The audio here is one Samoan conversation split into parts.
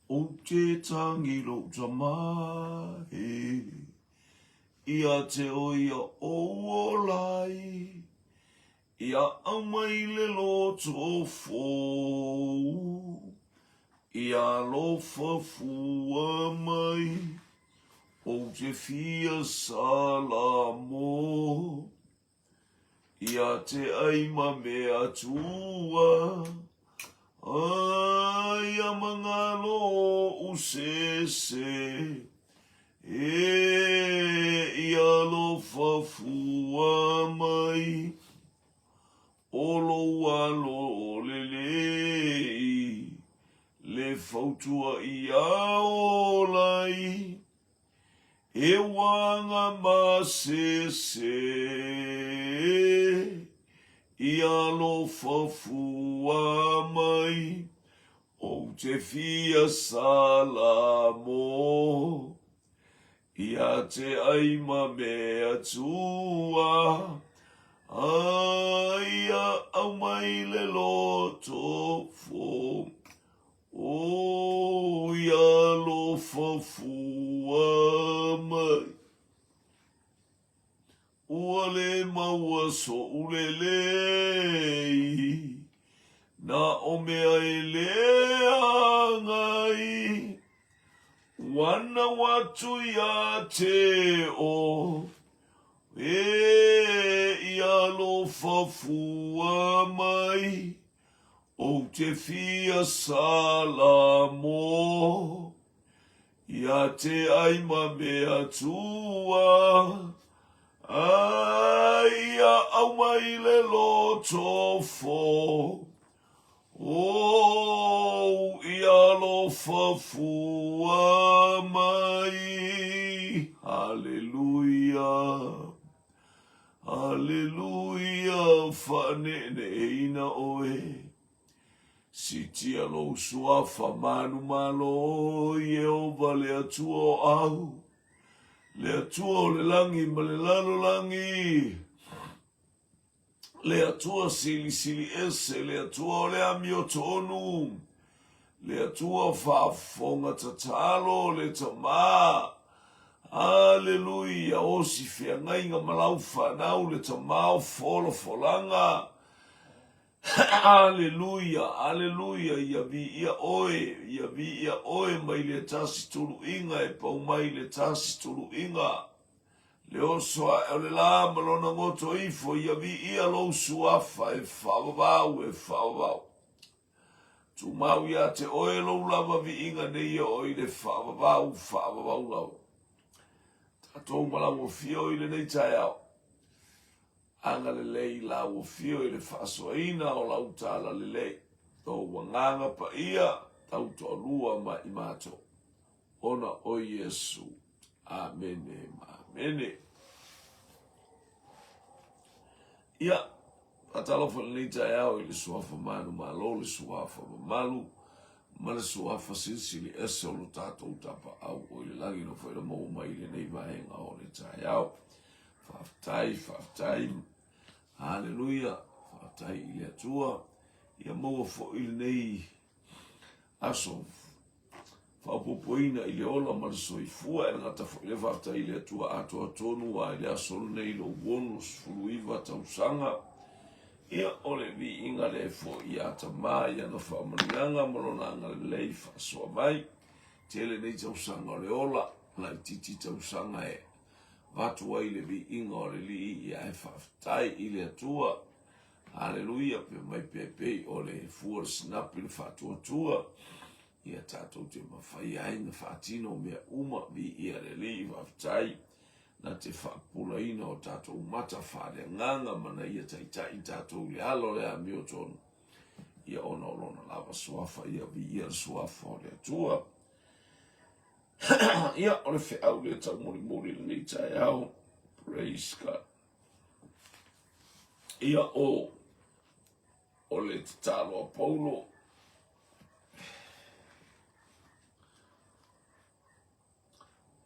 Ou te tangi lou tama e Ia te o ia ou ola ai Ia aumai le loto fou Ia alofa fua mai Ou te fia salamo Ia te ai ma me Atua, ai a mangalo u sese, e i alofa fua mai, o lou alo lelei, le fautua ia ola ai. E uaga masese i alofa fua mai, Ou te fia salamo ia te ai ma me Atua, Aia aumai le loto fou. O i alofa fua mai, Ua le maua soʻu lelei, Na o mea e leaga ai, Ua nau atu ia te oe, I alofa fua mai. Ou te fia salamo ia te ai ma me Atua, ai ia aumai le loto fou, ou i alofa fua mai. Haleluia. Aleluia, faaneeneeina oe. Sitia lou suafa manumalo, Ieova le Atua o au, le Atua o le lagi ma le lalolagi, le Atua silisili ese, le Atua o le amiotonu, Le Atua faafofoga tatalo le Tama. Aleluia, osi feagaiga ma lau fanau le Tama o folafolaga. Aleluia, aleluia, ia viia oe, ia viia oe mai le tasi tuluiga e pau mai le tasi tuluiga. Le oso ae o le la ma lona goto ifo, ia viia lou suafa e faavavau, e faavavau. Tumau ia te oe lou lava viiga nei e oo i le faavavau, faavavau lava. Tatou ma lau afio i lenei taeao. Agalelei lau afio i le faasoaina o lau tala lelei. Lou agaga paia tau toalua ma i matou. Ona o Iesu. Amene ma amene. Ia, faatalofa lenei taeao i le suafa manumalo, le suafa mamalu, ma le suafa silisili ese o lo tatou tapaau o i le lagi no foi na maua mai i lenei vaega o le taeao. Faafetai, faafetai, haleluia, faafetai i le Atua, ia maua foi lenei aso faaopoopoina i le ola ma le soifua. E le gata foi lea, faafetai i le Atua atoa tonu a i le aso lenei lou 69 tausaga. Ia, o le viiga lea foi ia Tama i ana faamanuiaga ma lona agalelei faasoa mai. Tele nei tausaga o le ola, laitiiti tausaga e avatu ai le viiga o le Alii, ia ae faafetai i le Atua. Haleluia, pe mai pea pei o le fua o le sinapi le faatuatua, ia tatou te mafai ai na faatino mea uma, viia le Alii, faafetai na te faapupulaina o tatou mata faaleagaga ma na ia taitai tatou i le ala o le amiotonu, ia ona o lona lava suafa, ia viia le suafa o le Atua. Ia, o le feau lea taumolimoli lenei taeao. Praise God. Ia o o le tatalo a Paulo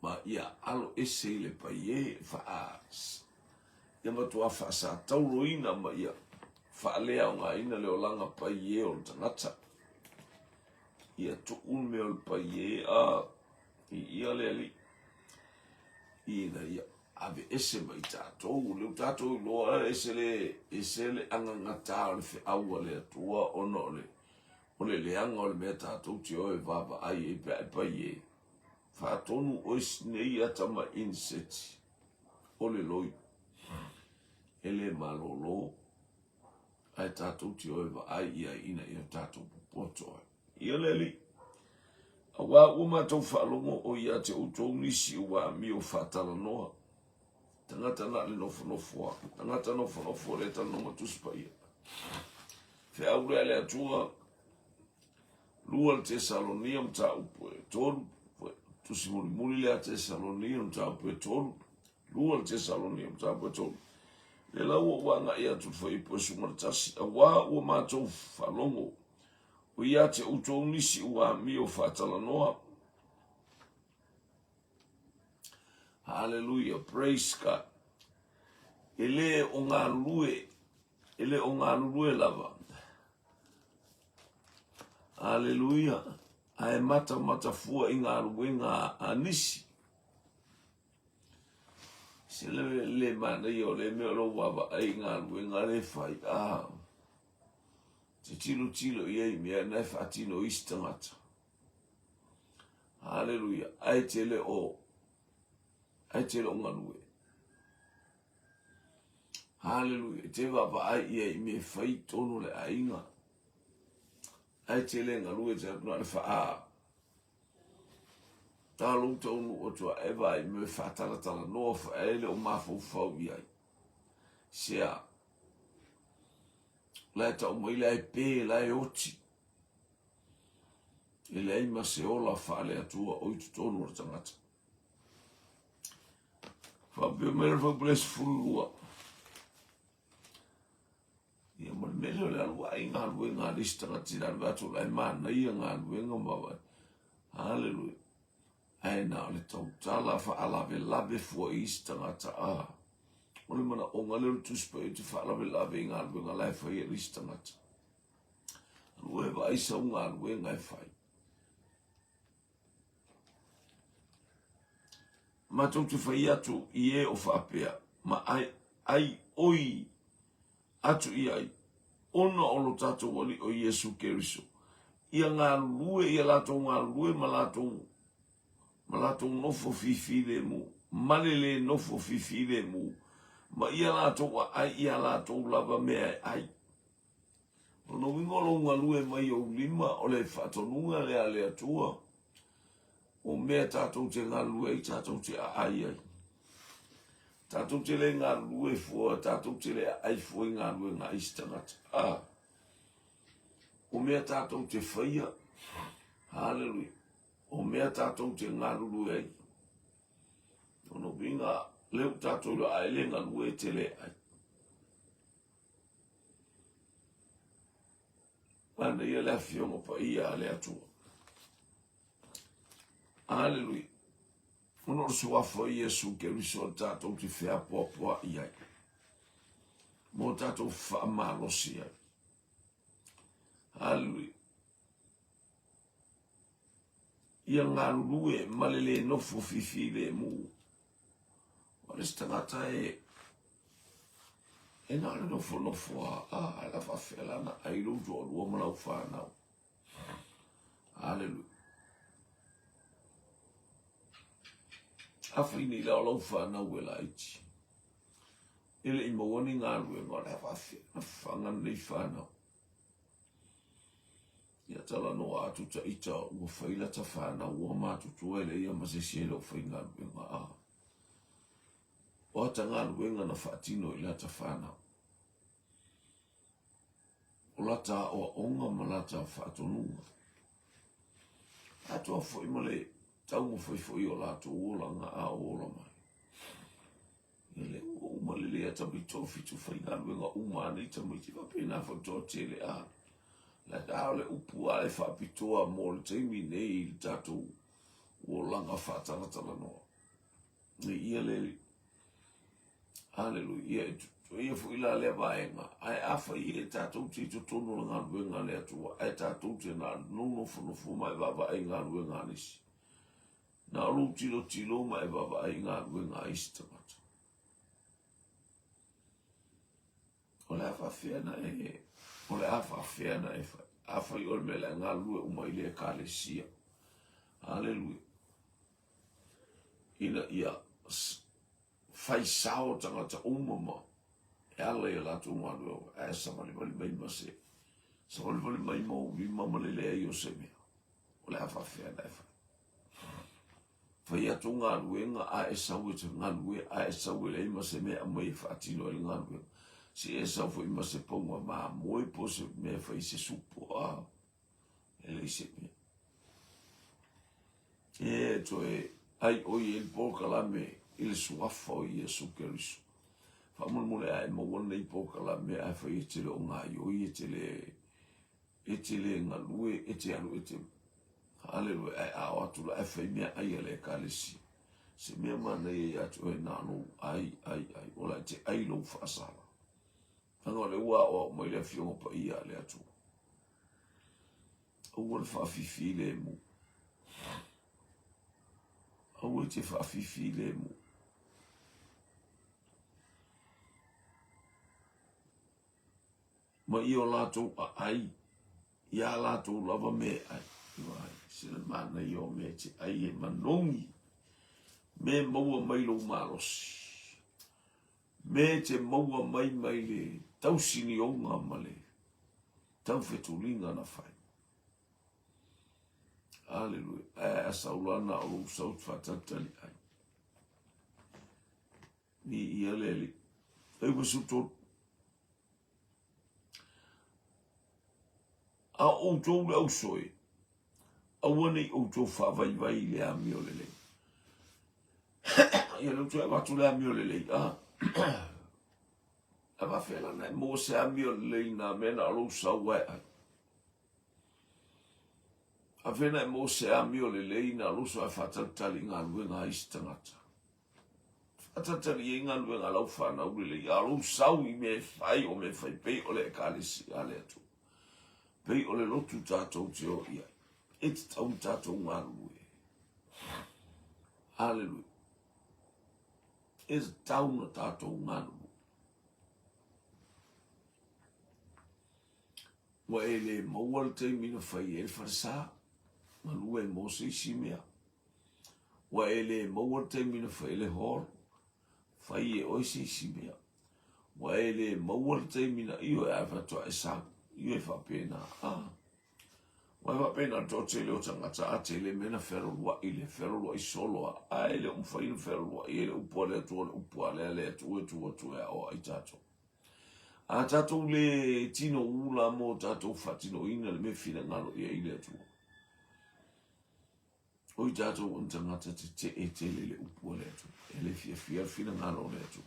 ma ia alo ese i le paie faa ia matua faasatauroina ma ia faaleaogaina le olaga paie o le tagata. Ia tuu le mea o le paie a i ia le Alii ina ia aveese mai tatou. O lea ua tatou iloa ese le, ese le agagata o le feau a le Atua ona o le, o le leaga o le mea tatou te o e vaavaai ai pe a e paie. Faatonu oe nei ata ma inseti o le loi e le malolo ae tatou te o e vaai i ai ina ia tatou popoto ai. Ia le Alii, auā ua matou faalogo o ia te outou nisi ua amio faatalanoa, tagata na le nofonofo a, tagata nofonofo le talanoa Tusi Paia. Feau lea le Atua, lua le Tesalonia mataupu e tolu, tusi mulimuli lea Tesalonia mataupu e tolu, lua le Tesalonia mataupu e tolu. Le la ua ua agai atu le fuaiupu e suma le tasi, auā ua matou faalogo o ia te outou nisi ua amio faatalanoa. Hallelujah, praise God. E le o galulue, e le o galulue lava. Hallelujah. Ae matamata fua i galuega a nisi. Se le, le manaia o le mea o lou vaavaai i galuega le fai. Ah. Te tilotilo i ai mea na e faatino isi tagata. Haleluia. Ae te le o, ae te le o galue. Haleluia. Te vaavaai i ai mea fai tonu le aiga. Ae te le galue te atu na le faa. Talo taunu o tua e vai me faatalatala noa fa e le o mafaufau i ai. Sea. La e tau mai la e pē, la e oti. E leai ma se ola faale-Atua o i totonu o le tagata. Faapea mai le fuaiupu 12. Ia ma le mea lea o le alu ai galuega a le isi tagata i lalo atu la e manaia galuega ma vai. Haleluia. Ae na o le tautala faalavelave fua i isi tagata a. O le manaoga lea o le Tusi Paia ou te faalavelave i galuega la e fai e le isi tagata. Alu e vaai sau galuega e fai. Matou te fai atu i e o faapea, ma ai, ai oi atu i ai, ona o lo tatou Alii o Iesu Keriso, ia galulue ia latou galulue ma latou ma latou nofo fifilemu, ma le lē nofo fifilemu, ma ia latou aʻai i a latou lava mea e ʻai. O lona uiga o lou galue mai ou lima, o le faatonuga lea a le Atua, o mea tatou te galulue ai, tatou te aʻai ai. Tatou te le galulue fua, tatou te le aʻai fua i galuega a isi tagata. A, o mea tatou te faia, haleluia, o mea tatou te galulue ai. O lona uiga, lea ua tatou iloa, a e le galue, e te le ai. Manaia le afioga paia a le Atua. Aleluia. Ona o le suafa o Iesu Keriso tatou te feapoapoaʻi ai. Mo tatou faamalosi ai. Aleluia. Ia galulue ma le lē nofo fifilemu. O le isi tagata e e na o le nofonofo a, a, ae la faafefea la na ai lou toalua ma lau fanau. Aleluia. Afai nei la o lau fanau e laiti, e le i maua ni galuega, o le a faafefea na fafaga nei fanau. Ia talanoa atu ta ita ua fai lata fanau ua matutua e leai ma se isi e le o faigaluega a. O ata galuega na faatino i lata fanau. O lata aoaoga ma lata faatonuga. Atoa foi ma le taumafai foi o latou olaga a o ola mai. Ia lea ua uma lelei a tamaiti toafitu faigaluega uma a nei tamaiti faapena foi toatele a like a o le upu a e faapitoa mo le taimi nei i le tatou olaga faatalatalanoa. Ia le Aleluia. Ia e Ia foi la lea vaega, ae afai e tatou te i totonu o le galuega a le Atua, ae tatou te na o le nofonofo ma e vaavaai i galuega a nisi. Na o lou tilotilo ma e vaavaai i galuega a isi tagata. O le a faafefea na e, o le a faafefea na e fai. Afai o le mea le a galulue uma i le ekalesia. Haleluia. Ina ia fai sao tagata uma ma e ala i a latou galuega, ae savalivali mai ma se savalivali mai ma ou lima ma le leai o se mea. O le a faafefea na e fai? Fai atu galuega a e sau e te galue, a e sau e leai ma se mea aumai e faatino ai le galuega. Se e sau foi ma se pauga mamoe po o se mea e fai se supo, a e leai se mea. E toe ai ʻoe i le polokalame i le suafa o Iesu Keriso. Faamolemole a e maua lenei polokalame ae fai e te le o gaioi, e te le e te le galue, e te alu e te Haleluia, ae a o atu la e fai mea ai a le ekalesia. Se mea manaia ia te oe na lou ai, ai, ai, ola e te ai lou faasala. Leaga o lea ua aoao mai le Afioga Paia a le Atua. Aua le faafifilemu. Aua e te faafifilemu. Ma i o latou aai, iā latou lava me ai. Ai, sina manaia o mea te ai e manogi. Me maua mai lou malosi. Me te maua mai mai le tausinioga ma le taufetuliga na fai. Aleluia. Ae a sau la na o lou sau te faatalitali ai. Ni ia le Alii. 93. A o outou le ausoe, aua ne i outou faavaivai i le amio lelei. Ia lea ua toe avatu le amio lelei, a. A faafefea la ona e maua se amio lelei i nā mea na o lou sau ae ai? A faafefea na e maua se amio lelei na o lou sau ae faatalitali i galuega a isi tagata? Faatalitali i ai galuega a lau fanau lelei, a o lou sau i mea e fai o mea e fai pei o le Ekalesia a le Atua, pei o le lotu tatou te o i ai. E tatau ona tatou galulue. Aleluia. E tatau ona tatou galulue. Ua e le maua le taimi na fai ai le falesa, galue mo se isi mea. Ua e le maua le taimi na fai ai le hall, fai e oe se isi mea. Ua e le maua le taimi na ioe ae faatoa e sau, ioe faapena. Ah. Ua e faapena le toatele o tagata a tele mea na fealoloai le fealoloai solo a, ae le o mafai ona fealoloai e le upu a le Atua o le upu a le le Atua e tu atu e aoai tatou. A tatou le tino ula mo tatou faatinoina le mea finagalo i ai le Atua. O i tatou o ni tagata tetee tele i le upu a le Atua, e le fiafia le finagalo o le Atua.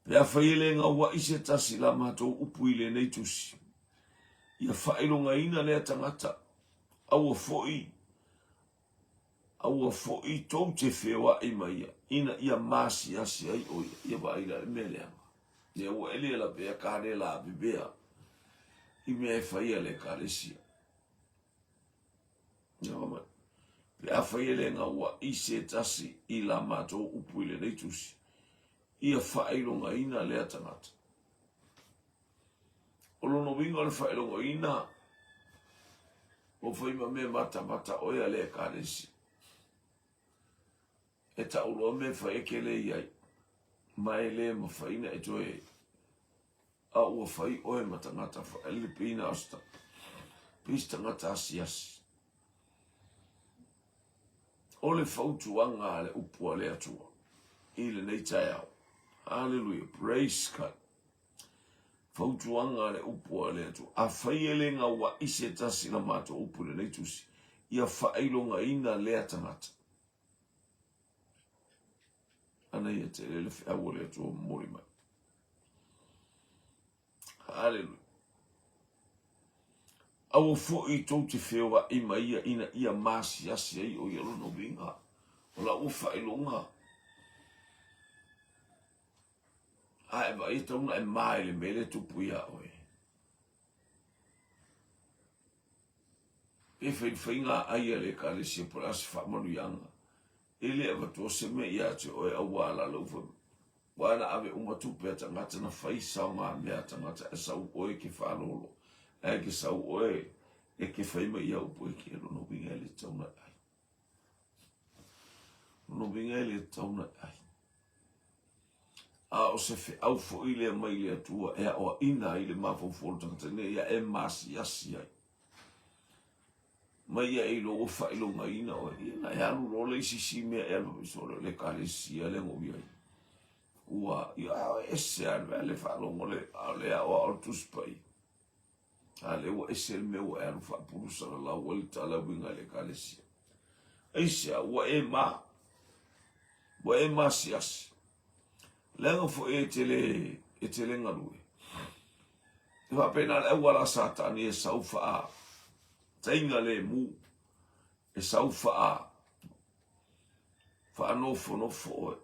Pe afai e le gaua'i se tasi la matou upu i lenei tusi, ia faailogaina lea tagata, aua foi, aua foi tou te feoa'i ma ia, ina ia masiasi ai o ia. Ia vaai la i le mea leaga. Lea ua e le lavea ka le lavevea i mea e fai a le Ekalesia. Pe afai e le gaua'i se tasi i la matou upu i lenei tusi, ia faailogaina lea tagata. O lona uiga o le faailogaina, ua fai ma mea matamata oe a le Ekalesia. E tau loa mea fai e ke le i ai, ma e le mafai na e toe a ua fai oe ma tagata faaele pei na o se pei se tagata asiasi. O le fautuaga a le upu a le Atua i lenei taeao. Hallelujah. Praise God. Fautuaga a le upu a le Atua. Afai e le gaua'i se tasi la matou upu i lenei tusi, ia faailogaina lea tagata. Ana ia tele le feau a le Atua momoli mai. Haleluia. Aua foi tou te feoai ma ia ina ia masiasi ai o ia lona uiga. O la ua faailoga. A e vaai e tatau ona e ma i le mea lea e tupu iā oe. Pe faifaiga ai a le Ekalesia po o le a se faamanuiaga, e le avatua se mea ia te oe auā la lou fai mai. Ua na ave uma tupe a tagata na fai saogamea a tagata ae sau oe e ke faalolo, ae ke sau oe e ke fai mai ia upu e ke lona uiga e le tatau ona e ai. Lona uiga e le tatau ona e ai. A o se feau foi lea mai le Atua e aoaina ai le mafaufau o le tagata ina ia e masiasi ai. Mai ia e iloa ua faailogaina oe. Ia na e alu loa le isi si mea e alu mai sole o le ekalesia lea na ou i ai. Ua, ia a ese a le le faalogo le, a o le aoao le Tusi Paia. A lea ua ese le mea ua e alu faapulu salalau ai le tala e uiga i le ekalesia. Aisea, ua e ma, ua e masiasi. Leaga foi e te le, e te le galue. E faapena le auala a Satani e sau faa taiga lemu, e sau faa faanofonofo oe,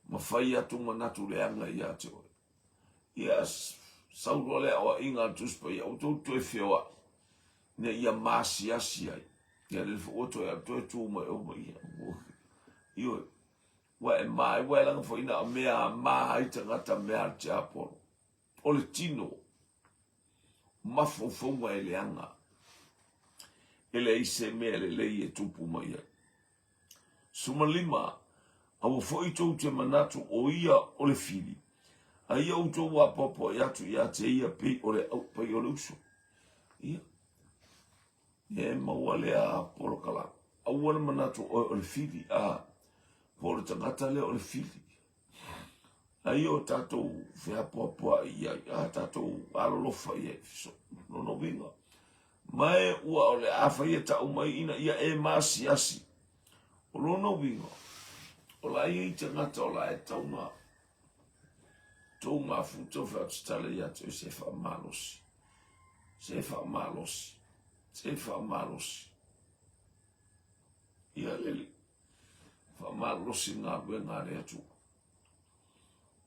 ma fai atu manatu leaga ia te oe. Ia sau loa le aoaiga a le Tusi Paia, ua tou toe feoai, ina ia masiasi ai. Ia lele foi ua toe alu toe tu mai o mai ia. Ioe, ua e ma ai, ua e laga foi na o mea ma ai tagata mea a le tiapolo. O le tino, mafaufauga e leaga, e leai se mea lelei e tupu mai ai. 15, Aua foi tou te manatu o ia o le fili, a ia outou apoapoai atu ia te ia pei o le pei o le uso. Ia, e maua lea polokalame. Aua le manatu oe o le fili, a po o le tagata lea o le fili. A ia o tatou feapoapoai i ai, a tatou alolofa i ai, so, lona uiga. Ma e ua o le a fai e tau mai ina ia e masiasi. O lona uiga, o la e i ai tagata o la e tatau ona tou mafuta o faatatala ia te oe se faamalosi, se faamalosi, se faamalosi. Ia le Alii, faamalosi le galuega a le Atua.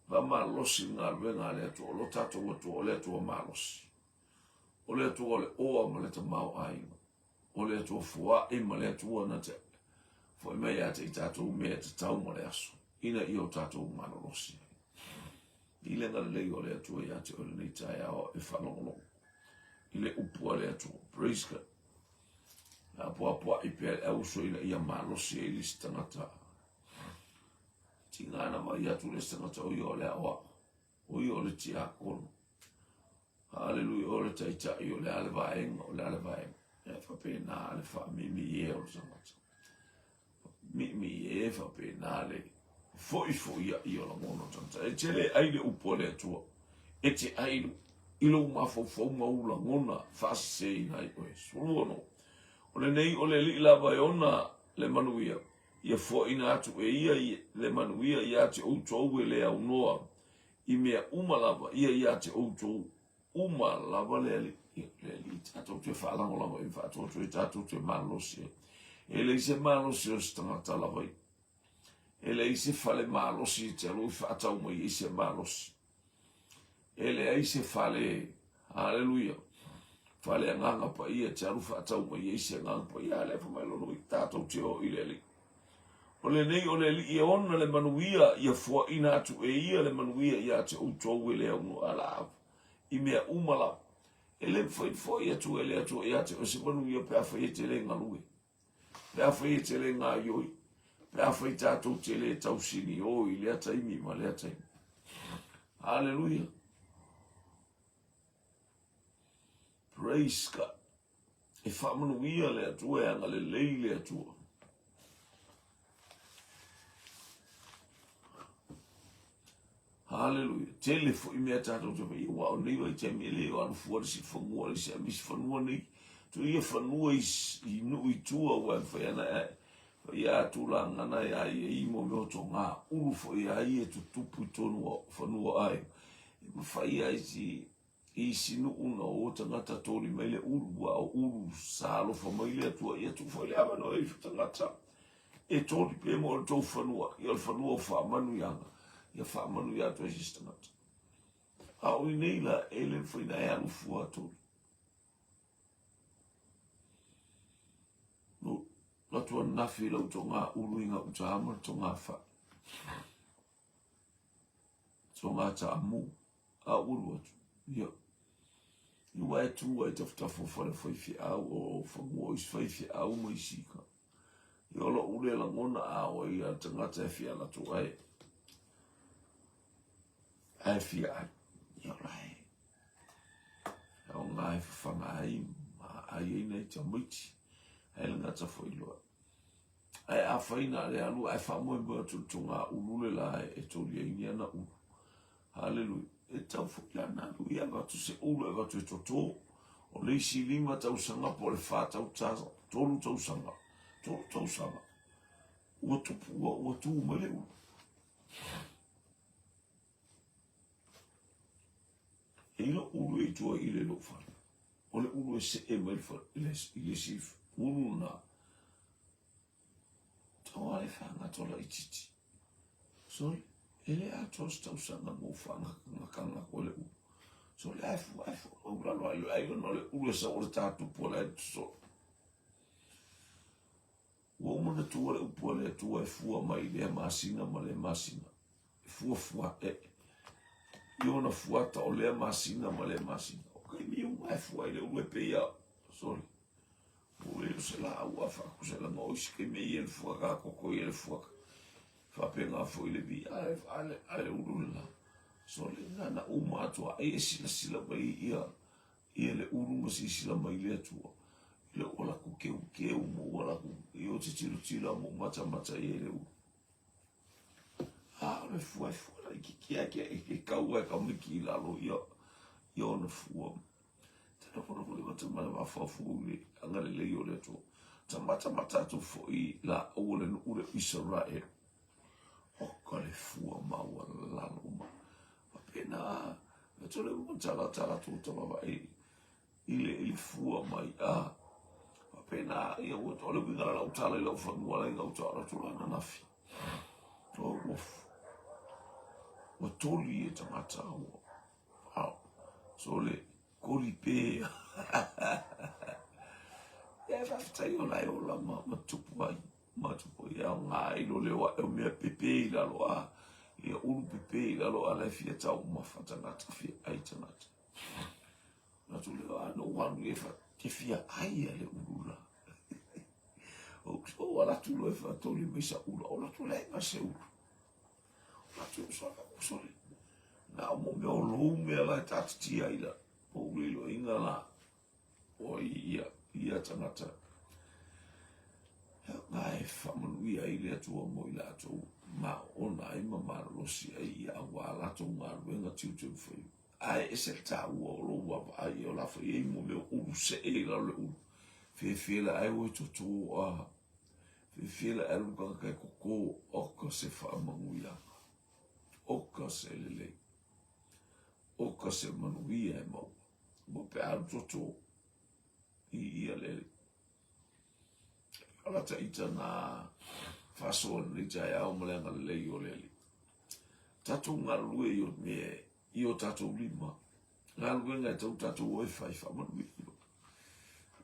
Faamalosi le galuega a le Atua. O lo tatou Atua, o le Atua malosi. O le Atua o le oa ma le tamaoaiga. O le Atua foai ma le Atua na te foi mai ia te i tatou mea tatau ma le aso, ina ia o tatou malolosi ai. I le agalelei o le Atua ia te oe lenei taeao e faalogologo i le upu a le Atua. Praise God. Apoapoai pea le auso ina ia malosi ai le isi tagata. Tiga na vaai atu le isi tagata o ia o le aoao, o ia o le tiakono. Haleluia, o le taitai, o le a le vaega, o le a le vaega. E faapena le faamimi e o le tagata. Mimi e faapena le foifoiai o lagona o tagata. E te le ai le upu a le Atua. E te ai i lou mafaufauga ou lagona faaseseina ai oe. 16. O lenei o le Alii lava e ona le manuia, ia foaina atu e ia le manuia ia te outou e le aunoa i mea uma lava, ia ia te outou uma lava le Alii. Le Alii tatou te faalagolago i faatoatoa i tatou te malosi ai. E leai se malosi o se tagata lava ia. E leai se fale malosi e te alu i faatau mai ai se malosi. E leai se fale, haleluia, fale agaga paia e te alu faatau mai ai se agaga paia. A lea fai mai lona uiga, tatou te o i le Alii. O lenei o le Alii e ona le manuia, ia foaina atu e ia le manuia ia te outou e le aunoa lava i mea uma lava. E le mafai ona foai atu e le Atua ia te oe se manuia pe afai e te le galue, pe afai e te le gaioi, pe afai tatou te le tausinio i lea taimi ma lea taimi. Haleluia. Praise God. E faamanuia le Atua, e agalelei le Atua. Haleluia. Tele foi mea tatou te faia, ua o nei vaitaimi e le o alu fua le isi fanua, le isi isi fanua nei. Tu ia fanua i, i nuu i tua ua e mafai ana e faia a tulaga e ai e i mo mea o togā ulu foi ai e tutupu i tonu o fanua ai. E mafai ai si I isi nuu na o tagata toli mai le ulu, ua o ulu sa alofa mai le Atua, ia tuu foi le avanoa i tagata e toli pe mo le tou fanua, ia o le fanua o faamanuiaga. Ia faamanuia atu ai se isi tagata. A o inei la, e le mafai ona e alu fua toli. No, latu ananafi i lau toga ulu i gauta ma le toga fai. Toga taamu. A ua alu atu. Ia. I ua e tu ai tafatafa o fale faifeau o fanua o isi faifeau ma isi ka. Ia o lo'u lea lagona a o ai a le tagata e fia alu atu ae ae fia ai. Ia o la e aoga e fafaga ai ma ai ai nai tamaiti ae le gata foi loa. Ae afai na o le alu ae faamoemoe atu i le toga ulu le la e toli ai ni ana ulu. Haleluia. E tatau foi la ona alu ia avatu se ulu e avatu e toto. O le isi 5 tausaga po o le 4 tausaga, 3 tausaga, 3 tausaga, ua tupu, ua, ua tu mai le ulu. E i lou ulu e i tua i le lou fale. O le ulu e see mai le fale, i le, i le isi ulu na. Tau a le faagatola itiiti. Sole, e le atoa se tausaga mo faagakanga koe le ulu. Sole, ae fua, ae fua mau lalo ai le ai ona o le ulu e sau o le tātupu o le ai sole. Ua uma na tua le upu a le Atua e fua mai i lea masina ma lea masina. E fua fua e. I ona fuata o lea masina ma lea masina. O kaimi uma e fua i le ulu e peia. Sole. Ua le o se laau a faakuselaga o isi taimi e i ai le fua ka koko i ai le fua faapena foi le vi ae ae ae ulu le la. Sole na na uma atu ai e silasila mai ia ia le ulu ma silasila mai le Atua. I le ua laku keukeu ma ua laku i o te tilotilo ma matamata i ai le ulu. A o le fua e fua laitiiti a ke e kau ai ka miki i lalo ia ia ona fua. Te nofonofo le mata ma le mafaufau i le agalelei o le Atua. Ta matamata atu foi laau o le nuu le Isaraelu. O ka le fua maualalo ma faapena e tole uma tala tala tu tavavae i le i le fua mai a faapena ia ua o le uiga la lau tala i lau fanua la i gauta o atu la ananafi. O ua ua toli e tagata ua Wow. Sole, koli pē. Ia e faafetai o la e ola ma, ma tupu ai. Ma tupu ai. Ia ngā i lo leo ae o mea pepe i lalo a. Ia ulu pepe i lalo a la e fia taumafa tagata, fia ai tagata. Na tu leo a no walu e fa, te fia ai a le ulu la. O o ala tu lo e fa toli mai sa ula. O la tu le ma se ulu. Na o mo mea o lou mea la e tātitia ai la, po o leiloaiga la, o ai ia, ia tagata. He ngā e whamanuia ai le Atua mo i latou ma ona ai ma malolosi ai ia auā latou galuega tiute ma faiva. Ae ese le tāua o lou vaavaai o la foi ai mo mea o ulu see i lalo le ulu. Fefela ai oe totō a Fefela e alu tagata e koko oka se faamanuiaga, oka se lelei, oka se manuia e maua. Ua pe alu toto i ia lele. Ala ta ita nā faasoa lenei taeao ma le agalelei o le Alii. Tatou galulue i o mea i o tatou lima, galuega e tau tatou o e fai faamanuia.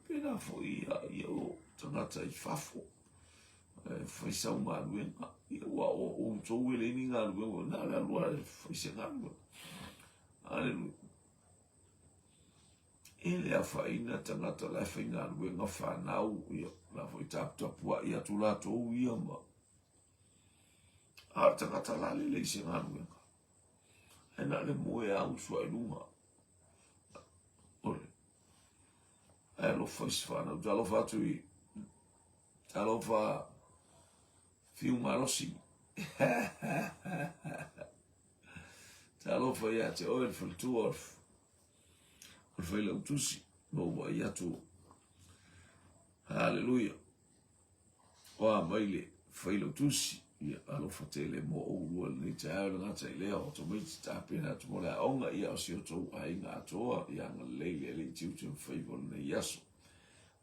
Pēnā foi ia, ia o tagata i fafo, e fai sau galuega, ia ua o outou e leai ni galuega, na o le alu lava e fai se galuega. Aleluia. E le afaina tagata la e faigaluega fanau, ia, la foi taputapuai atu latou ia ma a o le tagata la le leai se galuega. Ae na o le moe a usu ai luga. Ole. Ae alofa i se fanau. Talofa atu i talofa fiu malosi. Talofa ia te oe le faletua o le failautusi. Lou vaai atu. Haleluia. O a mai le Failautusi, ia alofa tele mo oulua lenei taeao le gata i lea o tamaiti tapena atu mo le aoga, ia o si o tou aiga atoa, ia agalelei le Alii tiute ma faiva o lenei aso.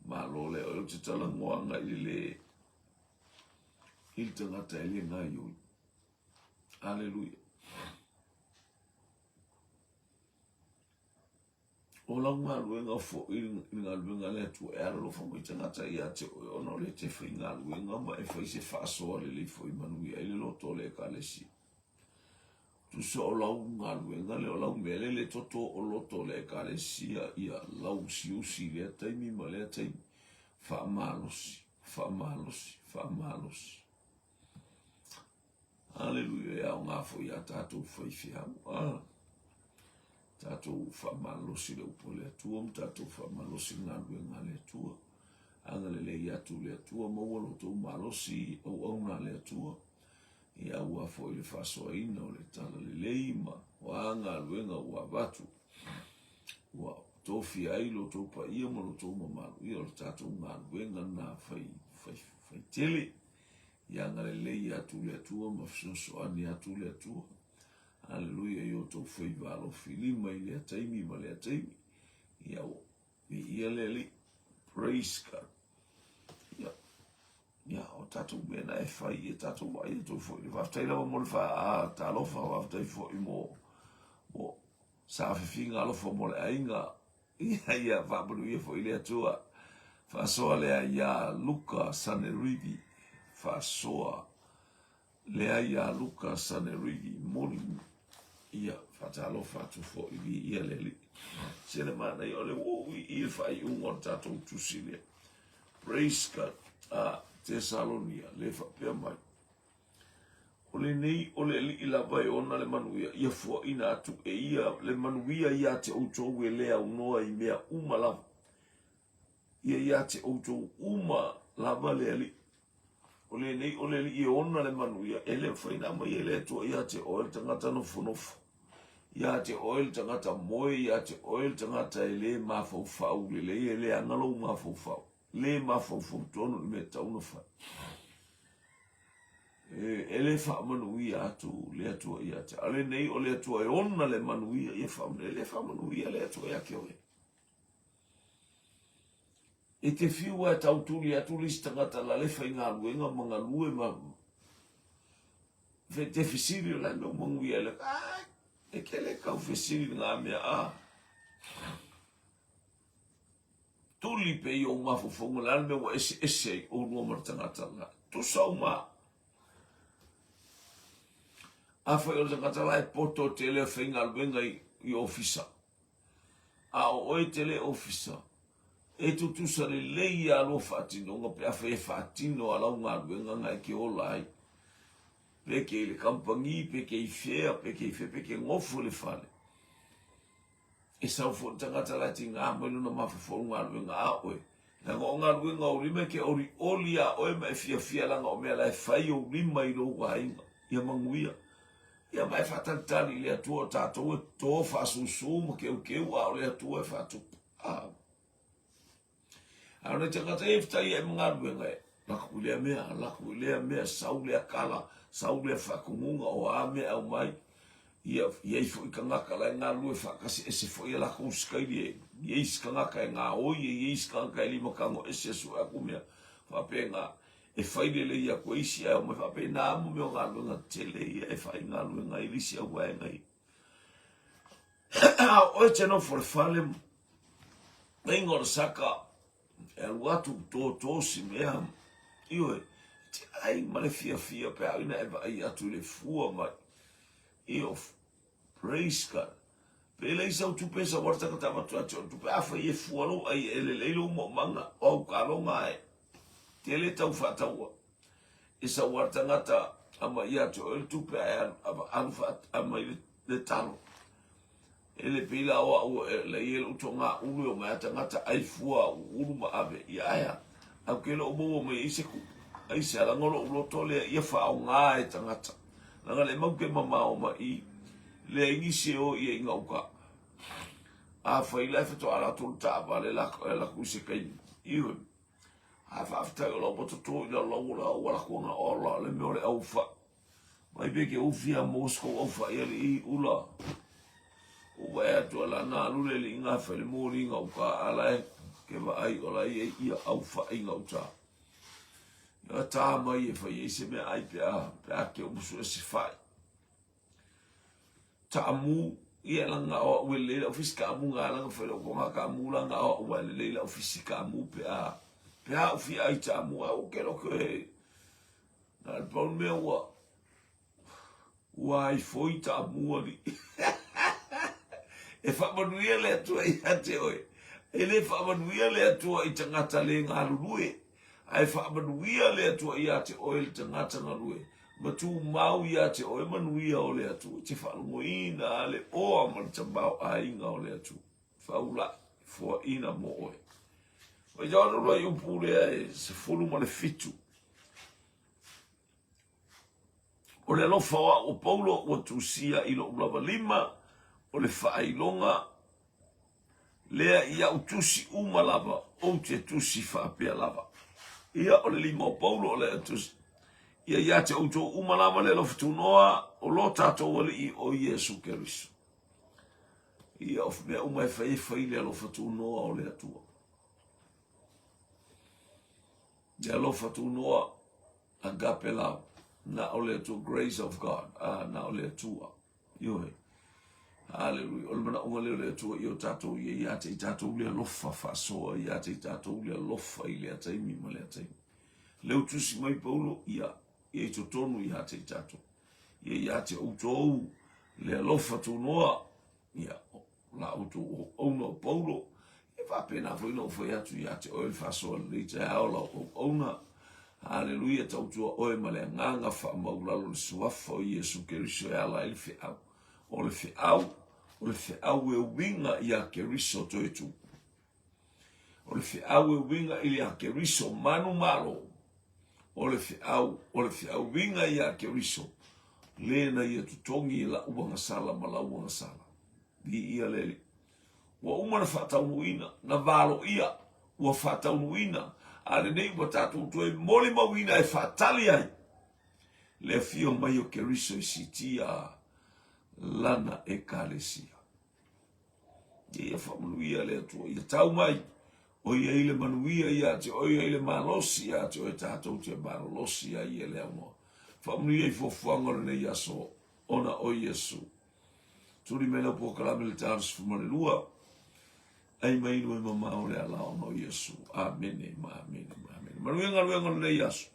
Malo lea oe ou te talanoaga i le le i le tagata e le gaioi. Aleluia. O lau galuega foi i le galuega a le Atua e alolofa mai tagata ia te oe ona o lea e te faigaluega ma e fai se faasoa lelei foi e manuia ai le loto o le Ekalesia. Tusa o lau galuega lea, o lau mea lea le toto o loto o le Ekalesia ia lau usiusi i lea taimi ma lea taimi. Faamalosi, faamalosi, faamalosi. Aleluia, e aoga foi ia tatou faifeau. Ah, tatou faamalosi le upu a le Atua ma tatou faamalosi le galuega a le Atua. Agalelei atu le Atua, maua lo outou malosi i auauna a le Atua. Ia aua foi le faasoaina o le talalelei ma o a galuega ua avatu. Ua tofia ai lo outou paia ma lo outou mamalu. Ia o le tatou galuega na fai, fai, fai tele. Ia agalelei atu le Atua ma fesoasoani atu le Atua. Aleluia i o outou faiva alofi lima i lea taimi ma lea taimi. Ia ua viia le Alii. Praise God. Ia, ia o tatou mea na e fai, ia tatou vaai atu foi. Faafetai lava mo le faatalofa, faafetai foi mo, mo saafifiga alofa mo le aiga. Ia, ia, faamanuia foi le Atua. Faasoa lea iā Luka Sanerivi. Faasoa lea iā Luka Sanerivi. Moli. Ia, faatalofa atu foi viia le Alii. Se le manaia o le ua oo i i le faaiuga o le tatou tusi lea. Praise God. A, Tesalonia, le faapea mai. O lenei o le Alii lava e ona le manuia, ia fuaina atu e ia le manuia ia te outou e le aunoa i mea uma lava. Ia ia te outou uma lava le Alii. O lenei o le Alii e ona le manuia, e le mafai ona aumai e le Atua ia te oe le tagata nofonofo, ia te oe le tagata moe, ia te oe le tagata e le mafaufau lelei, e leaga lou mafaufau, le mafaufau tonu i le mea e tatau ona fai. E le faamanuia atu le Atua ia te a lenei o le Atua e ona le manuia ia faamanuia. E le faamanuia le Atua ia te oe. E te fiu e tau tuli atu le isi tagata la le faigaluega ma galue ma fe te fesili o la mea manuia le ai e ke le kau fesili ngā mea a Tuli pe i ou mafaufauga le a le mea ua eseese ai oulua ma le tagata la. Tusa uma. Afai o le tagata la e poto tele e faigaluega i, i ofisa, a o oe te le ofisa, e tutusa lelei ia lua faatinoga pe afai e faatino a lau galuega na e ke ola ai. Pe ke i le kampani, pe ke i fea, pe ke i fea, pe ke gofo i le fale. E sau foi le tagata la e tigā mai lona mafaufau galuega a oe. Leaga o galuega o ou lima e ke olioli iā oe ma e fiafia leaga o mea la e fai ou lima i lou aiga. Ia manuia. Ia ma e faatalitali i le Atua o tatou e to faasusu ma keukeu a o le Atua e faatupu. A. A o nai tagata e faafetai ai ma galuega e lako i lea mea, lako i lea mea, sau lea kala, sau lea faatonuga, o a mea e aumai. Ia, i ai foi tagata la e galulue faatasi, ese foi a latou sikaili e i ai isi tagata e gaoi, e i ai isi tagata e limatago ese e sue atu mea faapena. E fai lelei atu e isi ae omai faapena mo mea o galuega tetele ia e faigaluega ai le isi auvaega ia. A o oe te nofo i le fale, meinga o le saka e alu atu toto si mea, ioe, e te ai ma le fiafia pe a ina e vaai atu i le fua mai. Io, praise God. Pe leai sau tupe sau ala tagata avatu ia te oe tupe, afai e fua lou ai e lelei lou moomanga, o au kaloga e tele tau faataua. E sau lava le tagata aumai ia te oe le tupe ae alu aumai le talo. E le pei la o au e la i ai lou toga ulu e omai a tagata ai fua au ulu ma ave ia ae a. Ae ou te le o maua mai ai se kupu. Aisea, leaga o lou loto lea ia faaaoga e tagata. Leaga le mau ke mamao ma i, leai nisi e o ia i gauta. Afai la e faatoa alu atu le taavale e alu atu i se taimi. Ioe. Ae faafetai o lau matoto i lalo lau ola ua lako na ola le mea o le aufa. Mai pe ke ufi a mo sko aufa ia le i ula. O vae atu ala na alu le li nga fa le moli nga uka ala e ke vaai ola i ia aufa i nga uta. Ia tā mai e whai e se mea ai pe a, pe a ke umusu e se whai. Taamu, ia laga o au e lelei lau fisi kaamu nga laga fai lau konga kaamu la nga o au e lelei lau fisi kaamu pe a pe a u fia ai taamu a u ke lo ke na le pau mea ua ua ai foi taamu ali e faamanuia le Atua ia te oe e le faamanuia le Atua i tagata le galulue Ae faamanuia le Atua ia te oe le tagata galue, ma tumau ia te oe manuia o le Atua, e te faalogoina a le oa ma le tamaoaiga o le Atua, faulai foaina mo oe. Faitau atu loa i upu lea e 17. O le alofa o au o Paulo ua tusia i lou lava lima, o le faailoga lea i au tusi uma lava, ou te tusi faapea lava. Ia, o le lima o Paulo o lea tusi. Ia ia te outou uma lava le alofa tunoa o lo tatou Alii o Iesu Keriso. Ia, o mea uma e fai e fai le alofa tunoa o le Atua. Le alofa tunoa, agape love, na o le Atua, grace of God, ah, na o le Atua. Ioe. Haleluia. O le manaoga lea o le Atua ia o tatou ia ia te i tatou le alofa faasoa, ia te i tatou le alofa i lea taimi ma lea taimi. Leu tusi mai Paulo, ia, ia i totonu ia te i tatou. Ia ia te outou le alofa tunoa, ia, la outou auauna o Paulo, e faapena foi na ou fai atu ia te oe le faasoa lelei taeao lau auauna. Haleluia, tautua oe ma le agaga faamaulalo le suafa o Iesu Keriso e ala ai le feau. O le feau, o le feau e uiga ia Keriso toe tu. O le feau e uiga i le Keriso manu malo. O le feau, o le feau uiga ia Keriso, le na ia totogi e lau agasala ma lau agasala. Viia le Alii. Ua uma na faataunuuina, na valoia, ua faataunuuina, a lenei ua tatou toe molimauina e faatali ai le afio mai o Keriso e siitia lana Ekalesia. Ia faamanuia le Atua, ia tau mai, o i ai le manuia ia te oe, ia i le malosi ia te oe tatou te malolosi ai e le aunoa. Faamanuia i fuafuaga o lenei aso, ona o Iesu. Tuli mai lau polokalame i le ta 12, ai mai inu e mamao le ala ona o Iesu. Amene ma amene ma amene. Manuia galuega o lenei aso.